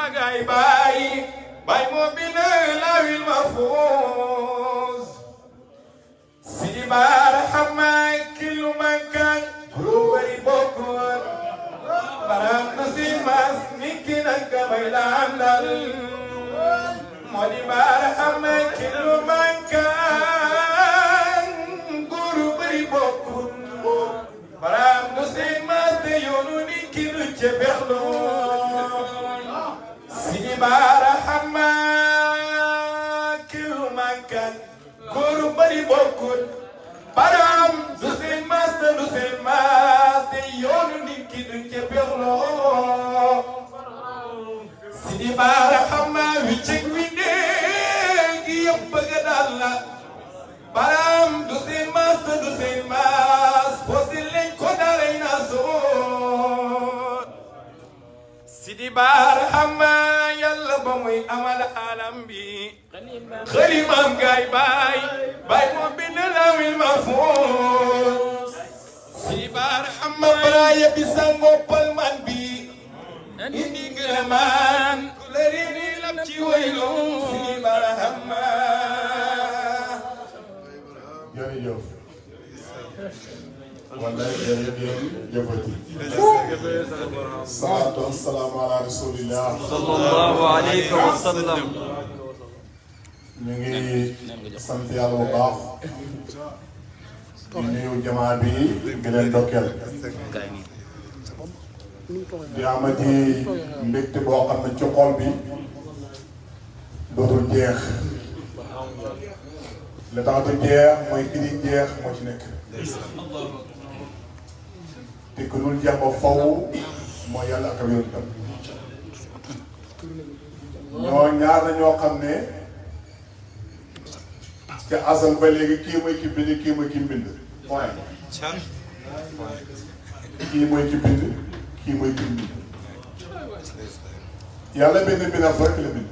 magaay baay moo bind lawil mahfuus Sidi Barhama kilu mankan lu bari bokkoon baram na si mas niki nanga may landal moo di Barhama kilu mankan guru bari bokkoon baram na si mas de yoonu niki nu ceberlo Sidi Barhama kilu mankan guru bari bokkoon baram du seen maas te yoonu nit ki du ca berloo Sidi Barhama wi ceg wi gi yëpp bëgg daal la baram du seen maas posil leen ko dalay na soon Sidi Barhama yàlla ba muy amal alam bi xalimam gaay baay moo bind lawil mahfuus Sidi Barhama baraaya bi sangoo palman bi indi ngërëmaan ku la rini lam ci waylu Sidi Barhama jërëjëf wallaay jëfati salaatu wasalaamu ala rasulillah sallallahu alayhi wa sallam ñu ngi sant yàlla bu baax di nuyu jamaa bi di leen dokkeel di amati mbégte boo xam ne ci xol bi dootul jeex le temps du jeex mooy ki di jeex moo ci nekk te ku dul jeex ba faw mooy yàlla ak ab yonentam ñoo ñaar na ñoo xam ne ca asal ba léegi kii mooy ki bind kii mooy ki bind point kii mooy ki bind kii mooy ki bind yàlla benn binaafar rek la bind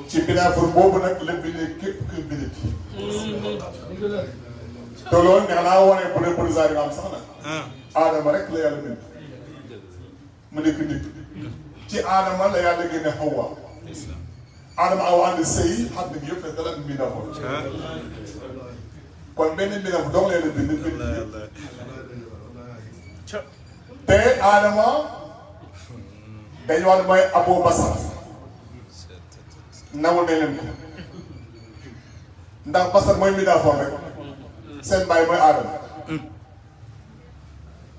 ci binaafar boobu nag la bindee képp ku bindati te loolu neex naa wane bu dee polisaar yi am sax na aadama rek la yàlla bind mu nekk nit ci aadama la yàlla génne Hawa Adama awa ànd sëy xam ne yëpp ne dara mbindaafoo kon benn mbindaaf dong leen a bind te Adama dañu wax mooy Abou Basar nawul ne leen ko ndax Basar mooy mbindaafoo rek seen baay mooy Adama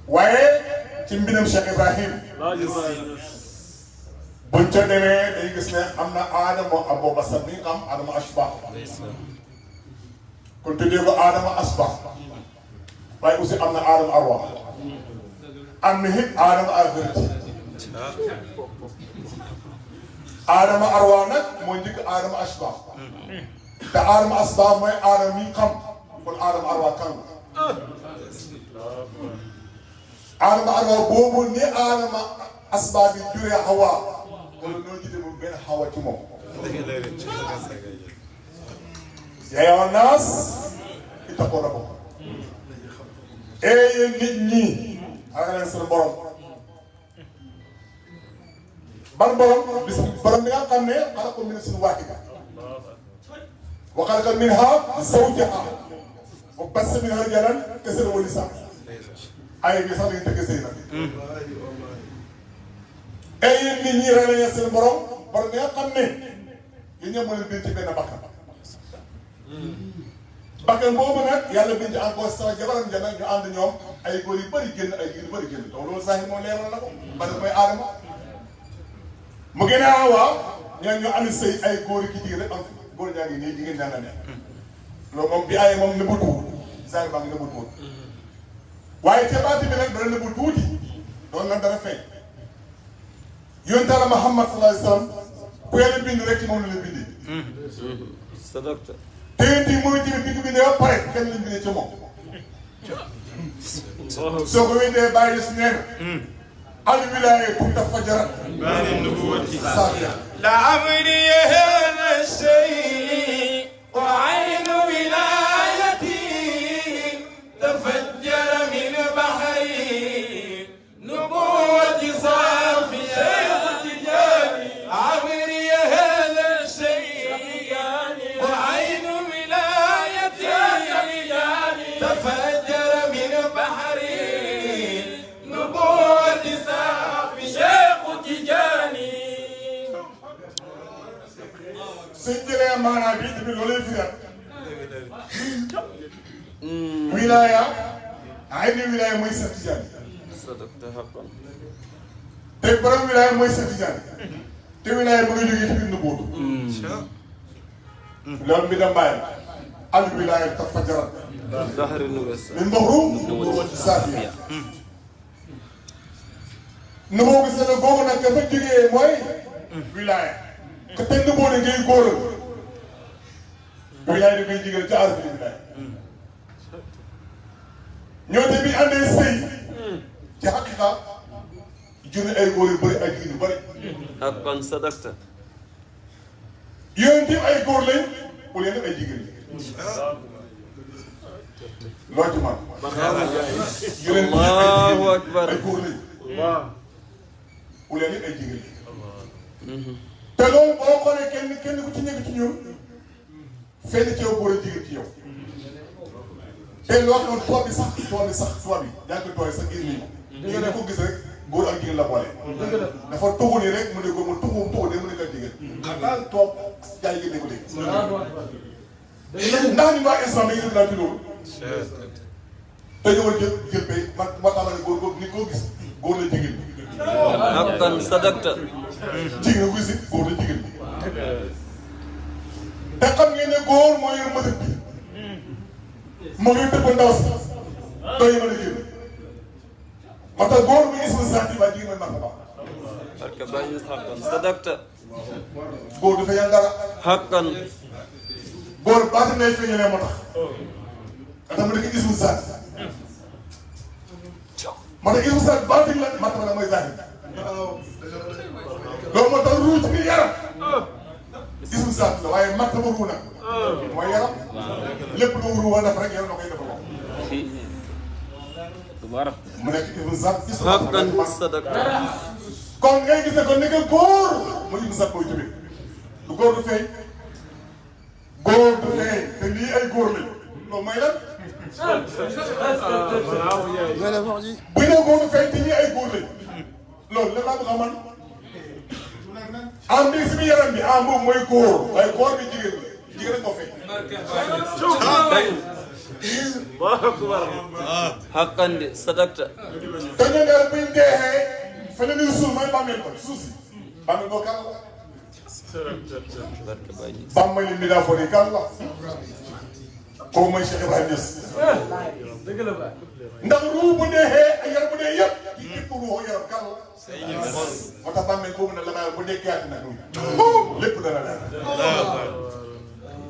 waaye ci mbindam Cheikh Ibrahim buñ ca demee dañuy gis ne am na Adama Abou Basar mi nga xam Adama Ashbah kon tuddee ko Adama Ashbah waaye aussi am na Adama Arwa am na it Adama Akhirati Adama Arwa nag moo njëkk Adama Ashbah te Adama Ashbah mooy Adama mi xam kon Adama Arwa kan la Adama Arwa boobu ni Adama Ashbah bi juree Hawa wala noo gisee moom benn xawa ci moom. yaa ayyuhan naas ittaqu rabbakum. yéen nit ñi ragal leen seen borom. ban borom bis borom bi nga xam ne xalaqa min nafsin waahida wa xalaqa minhaa zawjahaa wa bassa minhaa rijaalan kasiiran wa nisaa. ay bi sax dañuy tëgg sëy nag. yéen nit ñi ragal leen seen borom borom bi nga xam ne yéen ñëpp mën a bind ci benn bakkan. bakkan boobu nag yàlla bind encore sama jabaram jana ñu ànd ñoom ay góor yu bëri génn ay jigéen yu bëri génn donc loolu sax moom leeral na ko parce que mooy aadama mu gën a waaw ñoom ñu ànd sëy ay góor yi ki jigéen rek am fi góor ñaa ngi nii jigéen ñaa nga ne loolu moom bi ay moom nëbbu tuut sax baa ngi nëbbu tuut waaye ca baati bi nag dana nëbbu tuuti doon na dara feeñ yonent Yàlla Muhammad sallallahu alayhi wa sallam ku yàlla bind rek ci moom la la bindee. sadaqta. te yonent yi mooy tamit bi ko bindee ba pare kenn lañ bindee ci moom. soo ko wéetee bàyyi des neen. al wilaayatu tafajjarat. bani nubuwati saafiya. la amri hada shay wa aynu wilayati tafajjara min bahri nubuwati suñ jëlee maanaa bi tamit loolu lay firi wilaya ay ni wilaya mooy Seex Tijaan صدقت حقا te borom wilaya mooy Seex Tijaan te wilaya mu ngi jógee ci biir nubuutu loolu mi da mbaay al wilaya tafajarat ظهر النبس min baxru saafiya nuboo gis na googu nag dafa jógee mooy wilaya te te nuboo ne ngay góoral wilaya da ngay jigéen ci arfi wilaya ñoo te bi àndee sëy ci xaqiqa jur ay góor yu bëri ay jigéen yu bëri حقا صدقت yéen tim ay góor lañ bu leen def ay jigéen loo ci man yéen الله أكبر ay góor lañ bu leen def ay jigéen te loolu boo xoolee kenn ku ci nekk ci ñun fenn ci yow góor a jigéen ci yow te loo xam ne tubaab bi sax tubaab bi yaa ngi tooy sax gis nañu ko ko gis rek góor ak jigéen la boole dafa tuxu ni rek mu ne ko mu tuxu de mu ne ko jigéen daal toog jaay yi dégg dégg ndax ñu waa islam dañuy def daal ci loolu te ñëwal jël bay ma tax ne góor ni koo gis góor la jigéen حقا صدقت jigéen ko gis góor la jigéen te xam ngeen ne góor moo yor mëdët bi moo ngi tëbb ndaw si doo yemale jigéen moo tax góor bi isma santi waa jigéen mooy martaba barka baay حقا صدقت góor dafa yan dara حقا góor baati ngay feeñalee moo tax ata mu nekk ismu santi moo tax ismu santi baati la martaba la mooy zahir loolu moo tax ruu ci biir yaram ismu santi la waaye martaba ruu nag mooy yaram lépp lu ruu war a def rek yaram na koy defal mu nekk ismu santi حقا صدقت kon ngay gis ne kon nekk góor mooy ismu santi mooy tamit lu góor du feeñ góor du feeñ te lii ay góor lañ loolu mooy lan bu ñu nee góor du feeñ te lii ay góor lañ loolu la laa bëgg a man am bi si yaram bi am boobu mooy góor waaye góor bi jigéen la jigéen rek moo feeñ حقا صدقت te ñu ne buñ deexee fële ni suuf mooy bàmmeel ko suuf si bàmmeel boo kan la barka baay bàmmeel li daa foo di kan la kooku mooy Cheikh Ibrahima Niass ndax ruu bu deexee ak yaram bu dee yëpp ci képp ruuxu yaram kan la moo tax bàmmeel boobu nag la may bu dekkaati nag lépp dana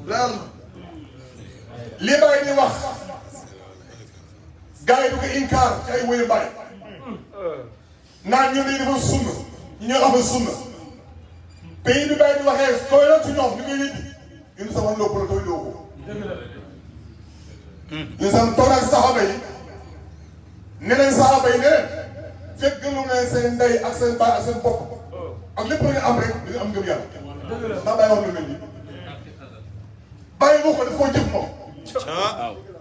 leer li bàyyi di wax gars yi du ko inkaar ci ay wéyu bàyyi naan ñu ne dafa sunna ñu ñoo xam ne sunna pays bi bàyyi di waxee tooy la ci ñoom ñu koy yëddi ñun sama lópp la tooy loo ko ñun sama toog ak saxaaba yi ne leen saxaaba yi ne leen fekk gënu leen seen ndey ak seen baay ak seen bopp ak lépp la nga am rek dañu am ngëm yàlla ndax bàyyi wax lu mel nii bàyyi boo ko daf koo jëf moom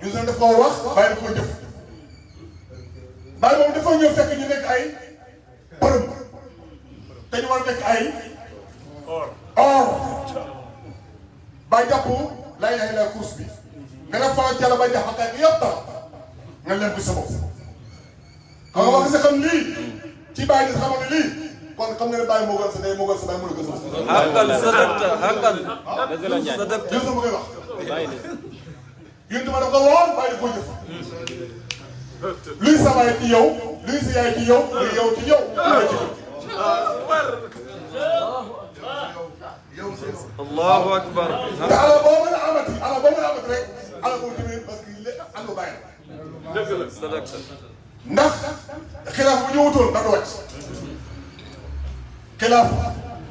ñun sax daf koo wax bàyyi daf koo jëf bàyyi moom dafa ñëw fekk ñu nekk ay bërëb te ñu war a nekk ay or bàyyi jàpp laa ilaha illa course bi nga def faa jàll ba jax xaqaay bi yëpp tax nga leen ko sa bopp xam nga wax sa xam lii ci bàyyi di xamal ne lii kon xam nga ne bàyyi moo gën sa day moo gën sa bàyyi moo gën sa bopp حقا صدقت حقا صدقت jël sa ma koy wax yéen dama def ko woon bàyyi di ko jëf luy sa baay ci yow luy sa yaay ci yow luy yow ci yow الله أكبر te ala boo mën a amati rek ala boo demee parce que lépp ànd bàyyi صدقت ndax xilaaf bu ñëwutoon da du wàcc xilaaf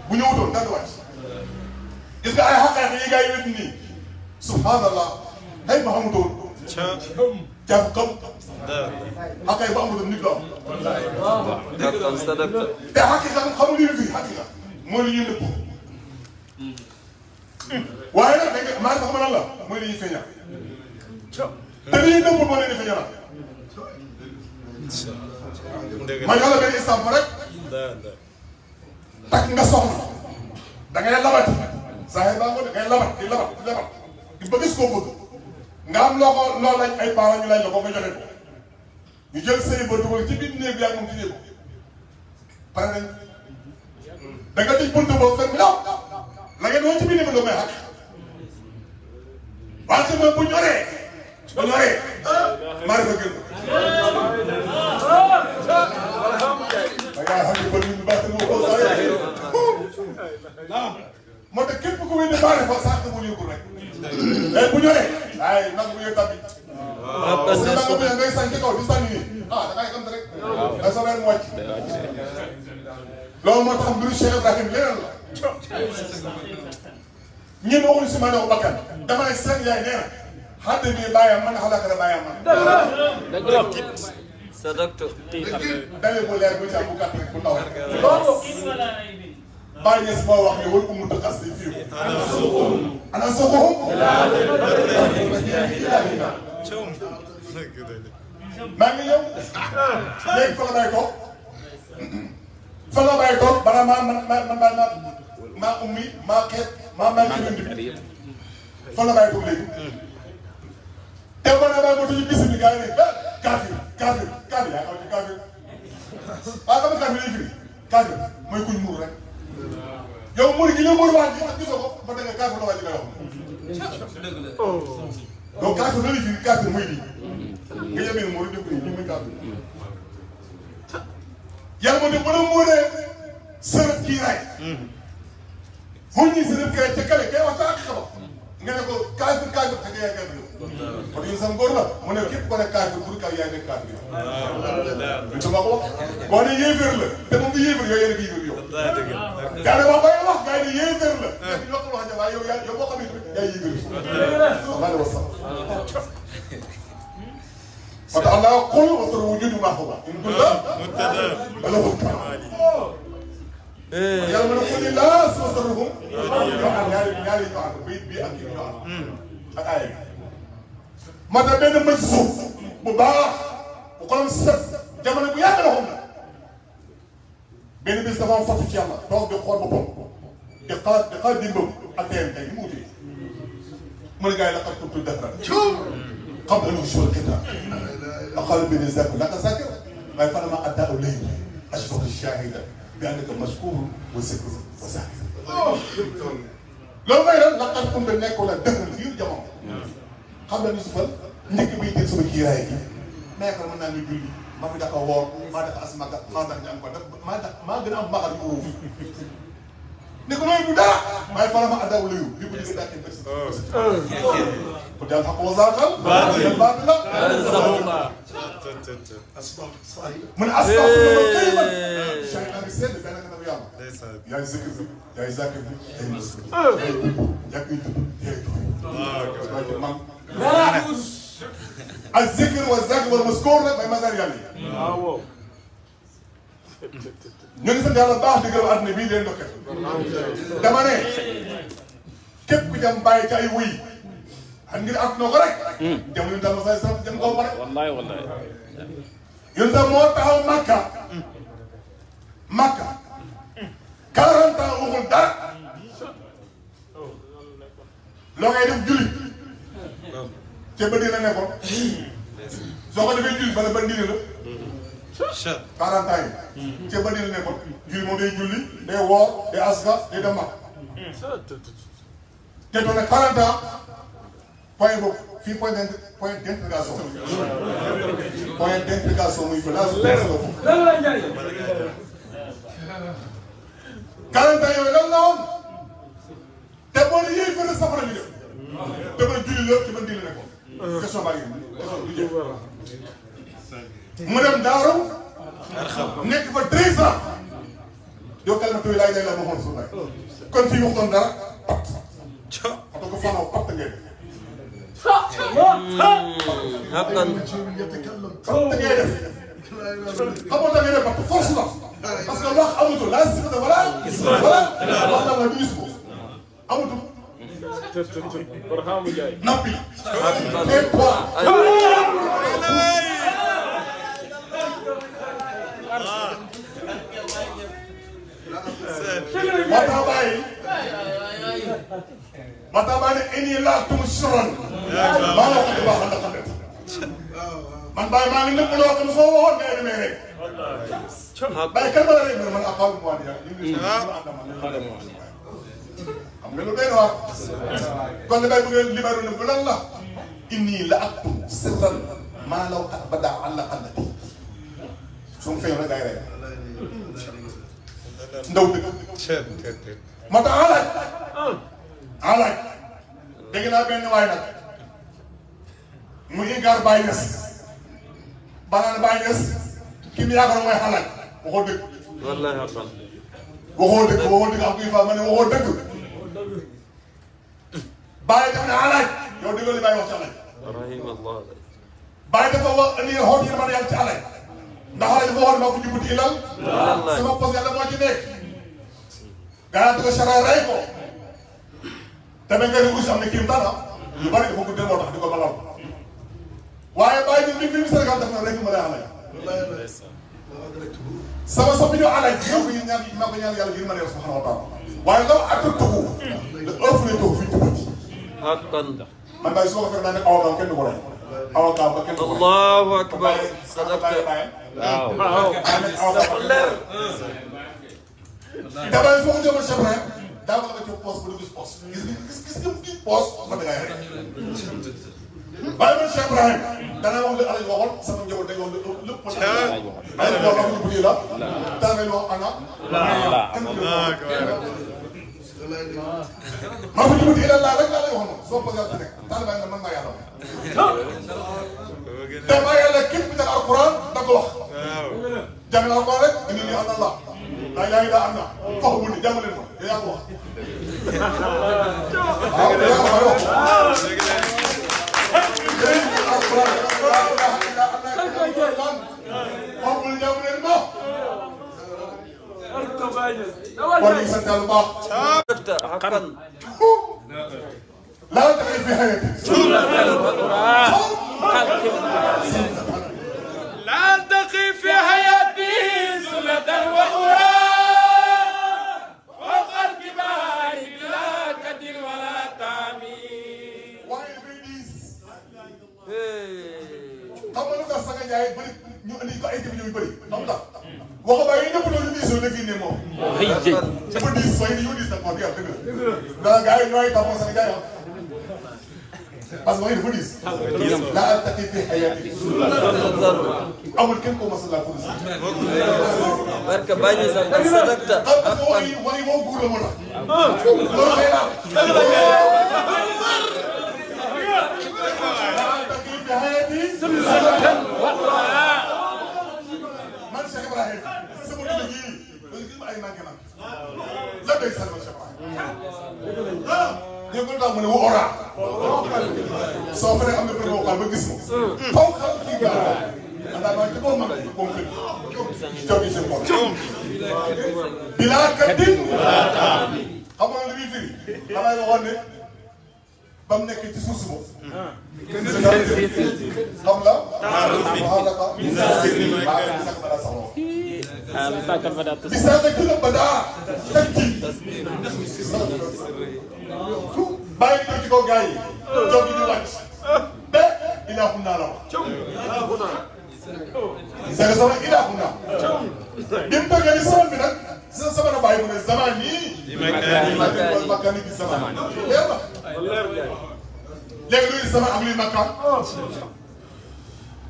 bu ñëwutoon da du wàcc gis nga ay xaqaax yi gars yi wét nii subhanallah ay ba xamutoon jàpp xam xaqaax ba amutoon nit la am حقا صدقت te xaqiqa xamul li fi xaqiqa mooy li ñuy nëbb waaye nag da nga maa ngi xam lan la mooy li ñuy feeñal te li ñuy nëbb moo leen di feeñal ma jox la benn exemple rek takk nga soxna da ngay labati saa baa ngo de ngay labat di ba gis koo bëgg nga am loo ko loo laaj ay parents ñu laaj la ko nga joxe ko ñu jël sëy ba dugal ci biir néeg bi ak moom ci néeg ko pare nañ da nga tëj buntu boobu fekk la ngeen woon ci biir néeg bi may xaq wante moom bu ñoree maa ngi fa gën moo tax képp ku wéy ne maa ne fa sax bu yëngu rek bu ñoree ay nag bu yëg tamit parce que nag bu ngay sànni ci kaw di sànni nii da ngay xam rek da sa weer mu wàcc loolu moo tax mbiru Cheikh Ibrahim leneen la ñun waxuñu si ma ne ko bakkan dama ne seen yaay nee na xadd bi bàyyam man xalaat la bàyyam man sa docteur dalee bu leer bu ci am bu gàtt rek bu ndaw bàyyi ñes moo wax ne wal umu taxas di fiiru ana soxoxum maa ngi ñëw léegi fa la bay toog bala maa ummi maa xeet maa ci fa la bay toog léegi te ba na bay ma tuñu gis ni gars yi ne kaafir yaa xam ne kaafir xam nga kaafir lay firi kaafir mooy kuñ muur rek yow muur gi nga muur waat ji ak gisoo ko ba da nga kaafir la waat ji ngay wax donc kaafir la lay firi kaafir mooy lii nga yemee muur def ko nii muy kaafir yàlla moo ne ba la muuree sërëb kii raay xuñ ñi sërëb kii raay ca kale kay wax ca ak xaba nga ne ko kaafir te nga yaay kaafir kon yow sam góor la mu ne képp ko ne kaafir pour ka yaay nekk kaafir yow su ma ko wax boo ne yéeféer la te moom du yéeféer yow yéen a ngi yéeféer yow gaa ne wax bay wax gaa ne yéeféer la te ñu wax ja waaye yow boo xam ne yaay yéeféer sallallahu alayhi wa sallam parce que Allah qul wa sir wujudu ma huwa in kunta wala ko yàlla ma ne qul la sirruhum ñaari ñu ànd bi ak kii ñu ànd ak aaya moo tax benn mëj suuf bu baax bu xolam set jamono bu yàgg la xam na benn bis dafa am fottu ci yàlla toog di xool boppam di xalaat dimbam ak teyam tey ni mu utee mu ne gars yi la xam tuuti def na xam nga lu suul kitaab la xool bi ni zakk naka zakk waaye fan ma addaa u lay ashfaq shahida bi annaka mashkur wa sikr wa zakir loolu mooy lan laqad kunta nekkoon ak dëgg biir jamono xam nga ni su fal njëkk biy jël sama kiiraay gi mais ko mën naa ñu julli ma fi dafa woor maa dafa asmaka maa dafa ñu am ko def maa gën a am maxal yu uuf ne ko loolu du dara waaye fala ma addaw layu li ko digg dàkkee bés ko jàll xam ko wasaaxal baat la mu ne astafurlah kay man chay naa ngi sedd benn ka dafa yàlla yaay zikr bi yaay zakir bi yaay koy tudd yaay tudd man الذكر والذكر والمذكور nag mooy matériel yi. waaw. ñu ngi sant yàlla baax di gërëm àdduna bii di leen ndokkeel. dama ne képp ku dem bàyyi ci ay wuy xam ngir àdduna ko rek. jamono yi daal say sant jëm koo pare. wallaay wallaay. yéen sax moo taxaw Makka 40 ans waxul dara loo koy def julli. te ba dina nekkoon soo ko defee julli bala ba dina la 40 ans yi te ba dina nekkoon julli moom day julli day woor day aska day dem mag te doon nag 40 ans point boobu fii point d'interrogation muy fa laa su leer la foofu 40 ans yooyu lan la woon te boo ne yéey fële safara ñu def te ba julli la te ba dina nekkoon question baa ngi question du jeex mu dem Daaru nekk fa 13 ans yow kalimatu laa ilaaha illallaah Muhammadu rasuulullaah kon fii waxoon dara pat oto ko fanaaw pat ngay def haqqan pat ngay def xamoo da ngay def pat force la parce que wax amatul laa sifata wala wax la nga gis ko amatul nappi et poids moo tax bàyyi mata bani ini la tum sirran ma la ko ba xanda xanda man bay ma ngi nepp lo xam so won ngay demé rek bay kan la rek man aqal mo wadi ni am nga lu doy wax kon bay bu ngeen libaru ne bu lan la inni la aktum sirran ma law bada ala qallati sum fay rek ay rek ndaw dëgg mata alaaj dégg naa benn waay nag mu ingaar Baye Niass banaan Baye Niass ki mu yaakaar mooy alaaj waxoo dëgg wallahi haqqan waxoo dëgg am kuy fa ma ne waxoo dëgg Baye def ne alaaj yow déggoo li Baye wax ci alaaj rahimallah Baye dafa wax indi xool yi man yàlla ci alaaj ndax alaaj dafa waxoon maa ko jubbuti ilal sama pos yàlla moo ci nekk garaatu ko sara rey ko tamit nga ne aussi am na kii dara yu bari dafa guddee moo tax di ko balal waaye Baye ñun li fi Sénégal def na rek ma lay alaaj sama soppi ñu alaaj yow ko ñaan maa ko ñaan yàlla ngir ma ne subhanahu wa taala waaye law atatuhu le ëff ne ko fi tuuti haqqan man Baye su ma ko fekk naa ne avocat kenn du ko rey avocat ba kenn du ko rey allahu akbar sadaqta waaw damay foo ko jëmal Cheikh Ibrahim daa ko la ci poste bu du gis poste gis poste man da ngay rek waaye man Cheikh Ibrahim danaa wax li Alaji waxoon sama njaboot dañu wax lépp ma ay wax wax bu la daa ngay wax ana maa fi jubati ila laa rek laa lay wax noonu soo posé ci nekk taalibaay nga man maa yàlla te maa yàlla képp jàng alquran da ko wax jàng alquran rek indi ni an Allah daa yaa ngi daa am na faxu bu ni jàng leen ma yaa ko wax waaw yaa ko wax alquran faxu bu ni jàng leen ma kon ñu sant yàlla bu baax sadaqta haqqan laa taxi fi hayati لا تقي في حياتي سنة وأخرى فوق الكبار بلا كدر ولا تعمير waaye dafay diis hey xam nga lu tax Sanga Ndiaye bëri ñu indi ko ay jafe-jafe yu bëri xam nga wax ba yi ñëpp doon diisoo la génne moom dafa diis waaye ni ñu diis nag moom yàlla dëgg la ndax gars yi ñooy tax moom Sanga Ndiaye parce que waaye dafa diis laa taqi fi hayati amul kenn koo masal laa ko diis barka Baye Niass sadaqta parce que waaye moo guur la moo tax loolu lay laal laa taqi fi hayati man Cheikh Ibrahim sama dund gii dañu ay manqué man la day salma Cheikh Ibrahim ñu ko tax mu ne wu ora soo fa ne am na benn waxal ba gis ma faw xam kii gaa andaa maa ci boo mag moom kër jogi seen bopp bilaa kaddin xam nga li muy firi damay waxoon ne ba mu nekk ci suuf si moom xam la bisaka kila badaa takki bàyyi ko ci kaw gars yi jóg ñu wàcc ba ilaahu naa la wax c'est que sama ilaahu naa bi mu toogee ni sama bi nag sama na bàyyi mu ne zaman nii makkaan ni bi zaman leer na léegi luy zaman ak luy makkaan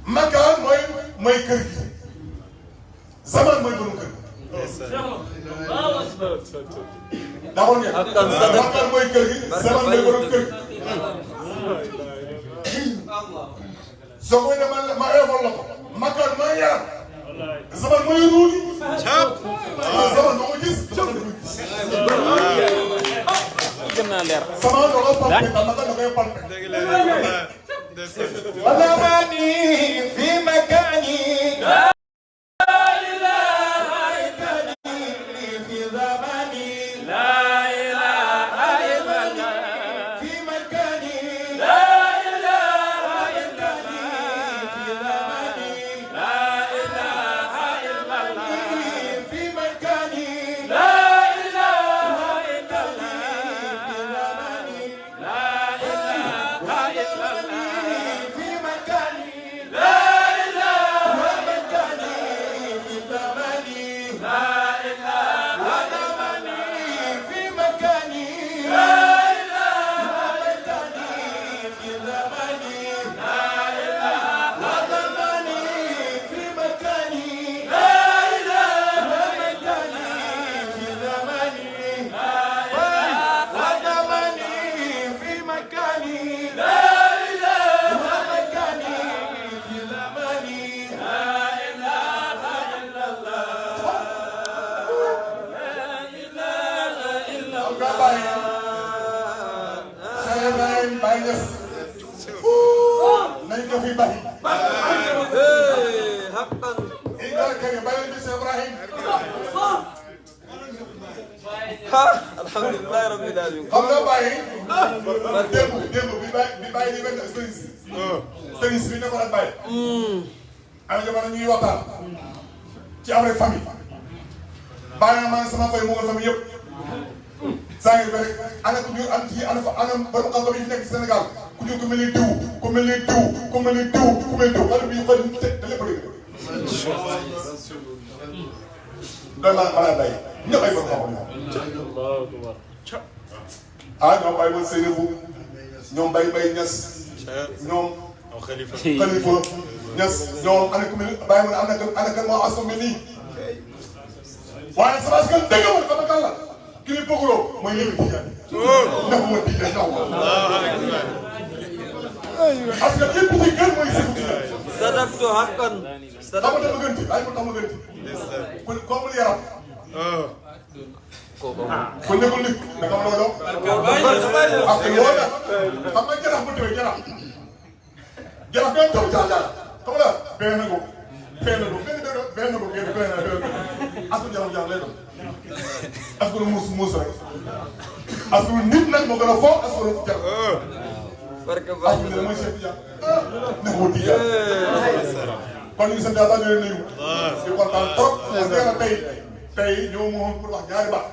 makkaan mooy kër gi zaman mooy borom kër d'accord ngeen makkaan mooy kër gi zaman mooy borom kër gi soo koy ne ma évoqué la ko makkaan mooy yaram zaman mooy ruugi zaman doo ko gis zaman doo ko gis zaman doo ko palpe makkaan doo koy palpe ولمني في مكاني nga bàyyi Cheikh Ibrahim Baye Niass nañ ko fi bàyyi حقا Indal Karim bàyyi bi Cheikh Ibrahim الحمد لله رب العالمين xam nga bàyyi démb bi bàyyi di benn sëriñ si bi ne ko ak bàyyi am jamono ñuy waxtaan ci am rek famille bàyyi na man sama fay mu nga famille yëpp saa ngi ba rek ana ku jur am ci ana borom xam-xam yi fi nekk Sénégal ku jur ku mel ni diw ku mel ni diw ku mel ni diw ku mel ni diw xale bi xol te lépp dëgg doy maa balaa day ñëpp ay borom xam-xam ah ñoom Baye Moussa Seynabou ñoom Baye Niass ñoom Khalifa Niass ñoom ana ku mel Baye mu ne ana kan moo aso mel nii waaye sama askan dëgg ma xam nga kan la ki li bëggloo mooy yëngu Tijaan ndax ma Tijaan ndaw parce que képp ci gën mooy Seydou Tijaan صدقت حقا xam nga dama gën ci ay ko tax ma gën ci ko mu yaram ko nekkul nit da nga mën a doon ak loolu nag xam nga jarax bu tëwee jarax ngay taw jaar xam nga benn ko benn ko asu jarax lay doon asu muus rek asu nit nag moo gën a foo asu jarax barke asu ne mooy Cheikh Tidiane ne ko Tidiane kon ñu ngi sant yàlla di leen nuyu di kontaan trop parce que tey ñëw moom pour wax ñaari baax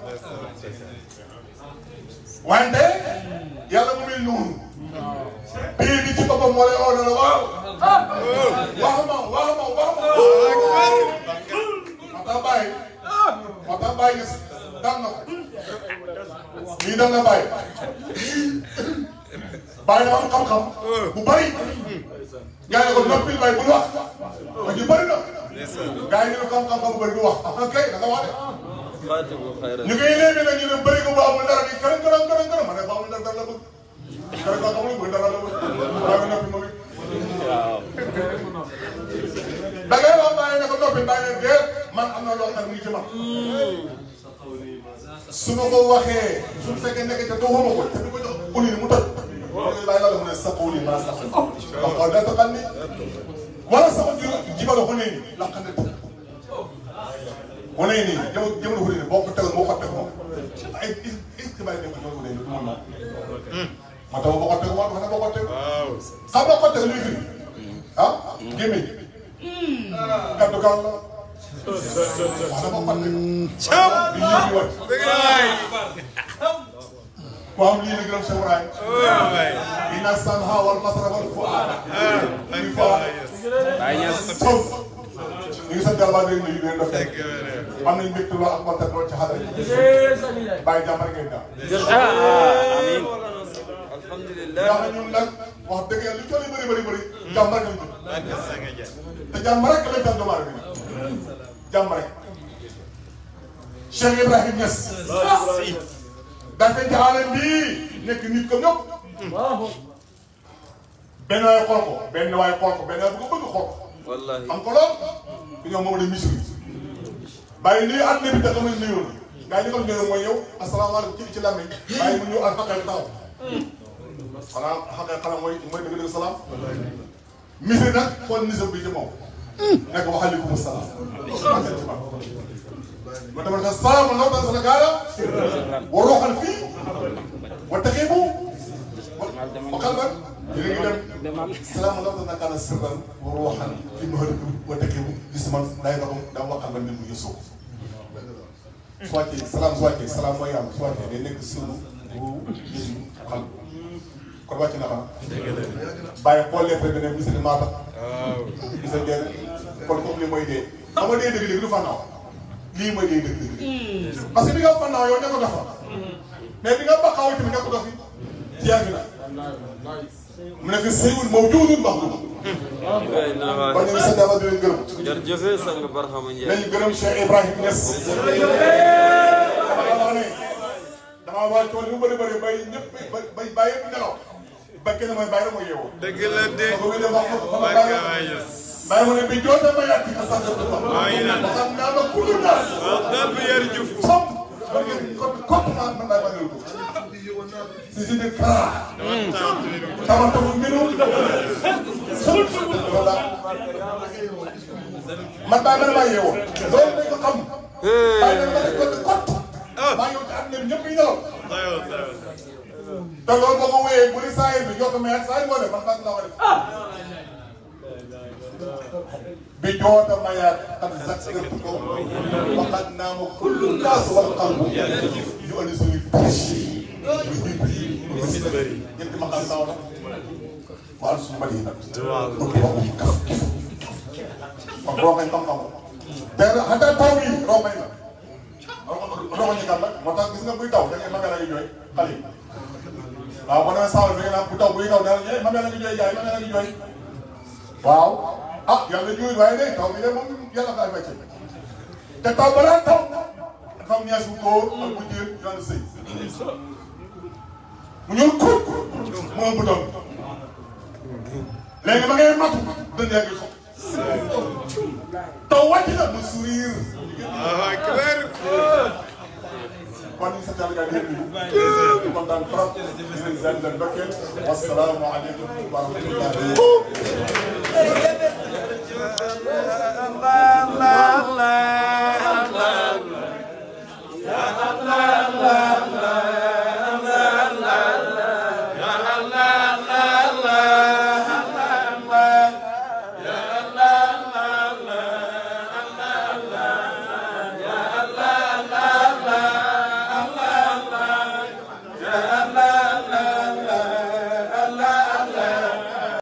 wante yàlla mu mel noonu bii bi ci boppam moo lay oo ne la waaw waxuma moo tax bàyyi gis daan na ko lii daan na bàyyi na am xam-xam bu bari gaa yi ko noppil bàyyi bul wax wax ju bari na gaa yi ñu ne xam-xam bu bari du wax kay da nga wax de ñu koy léegi nag ñu ne bëri ko bu amul dara ni kërën ma ne bu amul dara la bëgg kërën ko xamul bëgg dara la bëgg waaye ko noppi moom it da ngay wax bàyyi ne ko noppi bàyyi ne déet man am na loo xam ne mu ngi ci man su ma ko waxee su fekkee nekk ca doxuma ko te du ko jox uni ni mu toj bàyyi la mu ne sa uni ma sax wax ko da taxal ni wala sama jibalo xone ni la xam ne wane nii jamono fu ne boo ko tegoon moo ko teg moom ay xibaar yi nekk jamono fu ne moom moo tax boo ko teg moom wax na boo ko teg xam nga ko teg luy firi ah gémmiñ kaddu kan la wax na boo ko teg bi ñuy wat ko am lii la gërëm Cheikh Ibrahim inna samha wal basara wal fuada ñu ngi sant yàlla ñu ngi leen def am nañu mbégte lool ak kontaan lool ci xale yi bàyyi jàmbar ngeen daal. amiin alhamdulilah ndax ñun nag wax dëgg yàlla li coono yi bëri jàmm rek lañ jëm te jàmm rek lañ dal doomu aadama bi jàmm rek. Cheikh Ibrahim Niass dafa ci alam bi nekk nit ko ñëpp benn waay xool ko benn waay bu ko bëgg xool ko wallahi am ko lool bi ñoom moom de misri bàyyi lii àdduna bi dafa mel ni yoon gaa yi ñu ko ñëw mooy yow asalaamaaleykum ci làmmiñ bàyyi mu ñëw ak xaqal taxaw xanaa xaqal xanaa mooy dëgg salaam misri nag xool nisam bi ci moom nekk wa aleykum salaam ma dama ne salaam law tan Sénégal wa roxal fii wa taxibu wa xalban yéen a ngi dem salaam law tan kana sirran wa roxal fii ma hëdëk wa taxibu gis man day doxam daa waxal ba nit mu yësoo soit salaam mooy yàlla soit day nekk sirru bu yësu xal kon wàcc na xanaa bàyyi xool lettre bi ne misri maata gisa dee kon comme li mooy dee xam nga dee dëgg-dëgg du fànnaaw lii mooy dee dëgg-dëgg parce que bi nga fànnaaw yow nekko dafa mais bi nga baqaaw tamit nekko dafi tiyaa fi na mu nekk sëyul moom juudul baax du kon ñu ngi sant yàlla di leen gërëm jërëjëf sang Barhama Ndiaye nañu gërëm Cheikh Ibrahim Niass damaa waa tool yu bëri bay ñëpp bay bàyyi yëpp nelaw ba kenn mooy bàyyi rek mooy yeewoo dëgg la de bàyyi mu ne bi joote ma yàgg ci askan wi. xam naa ma kuréel daal. waaw daal bi yar jëf. parce que comme man daay bañal ko si de kara tama tamu minu voilà man daay man maa yeewoo loolu dañ ko xam bàyyi na ma ne ko maa ngi am ne ñëpp yi nelaw te loolu boo ko wéyee bu ni saa yi bi ñoo ko may saa yi moo def man bàq laa ko def bi joota mayaat ak zakirtu ko waxaat naa ma kullu naas wal qalbu yu andi suñu tâche ñetti ma xam taw la wal suñu bari nag do ko waxum kaf wax boo xañ xam-xam te xata taw yi roo may na roo ñu kan nag moo tax gis nga buy taw da ngay magal a ngi jooy xale yi waaw boo demee sawal bi nga naan bu taw buy taw dara magal a ngi jooy jaay magal a ngi jooy waaw ah yàlla jiw waaye de taw bi de moom yàlla daal di wàcce te taw balaa taw dafa am ñaas bu góor ak bu jigéen ñu naan sëy mu ñëw kóob mu ëmb doom léegi ma ngay matu dënnu yaa ngi xob taw wàcc na mu sourire. kon ñu sant yàlla gars yi di kontaan trop di leen ziar di leen dokkeel wasalaamaaleykum wa rahmatulah.